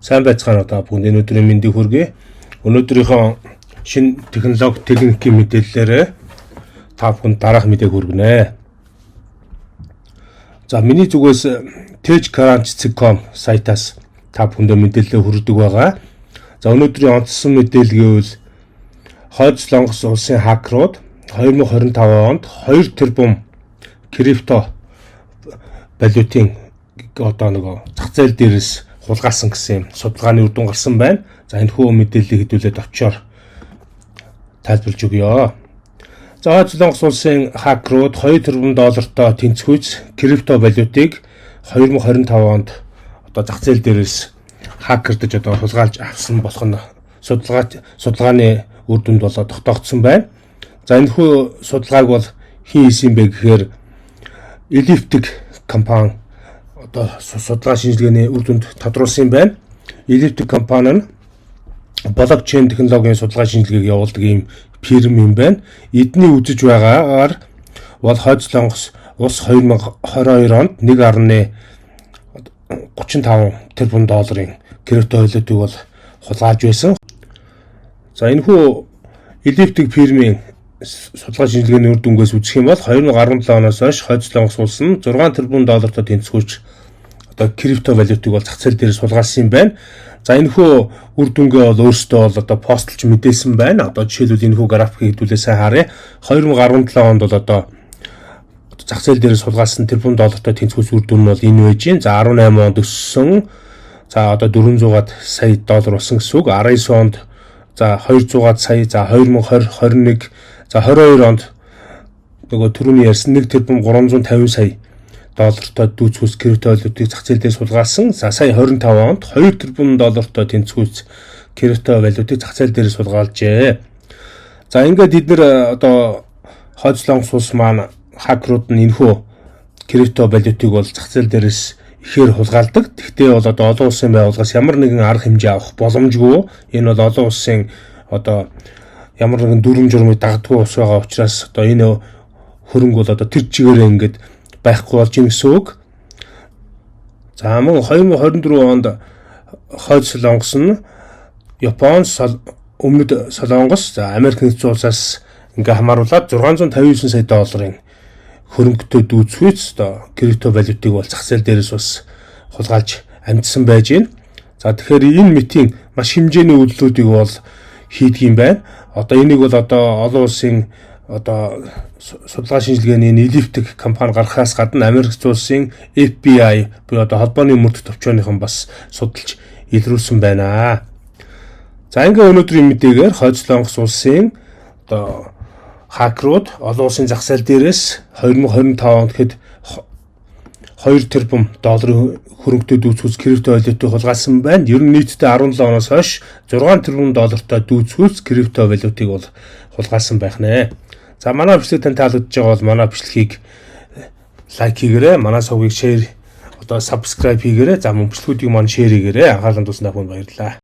Сайн байцгаана уу, та бүхэнд энэ өдрийн мэндийг хүргэе. Өнөөдрийнхөө шинэ технологи техникийн мэдээллээрээ та бүхэнд дараах мэдээг хүргэнэ. За, миний зүгээс TechCrunch.com сайтаас та бүхэндээ мэдээлэл хүргэдэг байгаа. За, өнөөдрийн онцлсон мэдээлэл гэвэл Хойд Солонгос улсын хакерууд 2025 онд 2 тэрбум крипто валютын одоо нөгөө зах зээл дээрээс хулгайлсан гэсэн юм судалгааны үр дүн гарсан байна. За, энэхүү мэдээллийг хэдүүлээ товчоор тайлбарлаж өгье. За, Хойд Солонгос улсын хакерууд 2 тэрбум доллартай тэнцвүүц крипто валютыг 2025 онд одоо зах зээл дээрээс хакердаж одоо хулгайлж авсан болох нь судалгааны үр дүнд болоо тогтоогдсон байна. За, энэхүү судалгааг бол хэн хийсэн бэ гэхээр Elliptic компани одоо судалгаа шинжилгээний үр дүнд тодруулсан юм байна. Elliptic компани нь блокчейн технологийн судалгаа шинжилгээг явуулдаг ийм фирм юм байна. Эдний үзэж байгаагаар бол Хойд Солонгос улс 2022 онд 1.35 тэрбум долларын крипто валютыг бол хулгайлж байсан. За, энэхүү Elliptic фирмийн судалгаа шинжилгээний үр дүнгээс үзэх юм бол 2017 оноос хойш Хойд Солонгос улс нь 6 тэрбум доллартай тэнцвүүч одоо крипто валютыг бол зах зээл дээр сулгаалсан юм байна. За, энэхүү үр дүнгээ бол өөрсдөө бол одоо постлж мэдээлсэн байна. Одоо жишээлбэл, энэхүү графикийг хэдүүлээ сайн харъя. 2017 онд бол одоо зах зээл дээр сулгаалсан тэрбум доллартай тэнцвүүц үр дүн нь бол энэ байж байна. За, 18 онд өссөн. За, одоо 400-аад сая доллар болсон гэсэн үг. 19 онд за 200-аад сая, за 2020, 21, за 22 онд нөгөө түрүүний ярьсан 1 тэрбум 350 сая доллартай дүйцэхүйц крипто валютыг зах зээл дээр сулгаалсан. За, сая 25 онд 2 тэрбум доллартай тэнцвүүц крипто валютыг зах зээл дээр сулгаалжээ. За, ингээд бид нэр одоо Хойд Солонгос улс маань хакерууд нь энэхүү крипто валютыг бол зах зээл дээрээс ихээр хулгайлдаг. Тэгвэл бол одоо олон улсын байгууллагаас ямар нэгэн арга хэмжээ авах боломжгүй. Энэ бол олон улсын одоо ямар нэгэн дүрэм журмыг дагадаггүй улс байгаа учраас одоо энэ хөрөнгө бол одоо тэр чигээрээ ингээд байхгүй болж байна гэсэн үг. За, мөн 2024 онд Хойд Солонгос нь Япон, Өмнөд Солонгос, за Америк нэгдсэн улсаас ингээ хамааруулаад 659 сая долларын хөрөнгөтэй дүйцэхүйц одоо крипто валютыг бол зах зээл дээрээс бас хулгайлж амжсан байж байна. За, тэгэхээр энэ мэтийн маш хэмжээний үйлдэлүүдийг бол хийдэг юм байна. Одоо энийг бол одоо олон улсын одоо судалгаа шинжилгээний Elliptic компани гаргахаас гадна Америк улсын FBI буюу одоо холбооны мөрдөх товчооныхон бас судалж илрүүлсэн байна. За, ингээ өнөөдрийн мэдээгээр Хойд Солонгос улсын одоо хакерууд олон улсын зах зээл дээрээс 2025 онд хэд 2 тэрбум долларын хөрөнгөтэй дүйцэхүйц крипто валютыг хулгайлсан байна. Ер нь нийтдээ 17 оноос хойш 6 тэрбум доллартай дүйцэхүйц крипто валютыг бол хулгайлсан байх нэ. За, манай бичлэг тань таалагдж байгаа бол манай бичлэгийг like хийгээрэй. Манай сувгийг share, одоо subscribe хийгээрэй. За, мөн бичлэгүүдийг маань share хийгээрэй. Анхаарал хандуулсан та бүхэнд баярлалаа.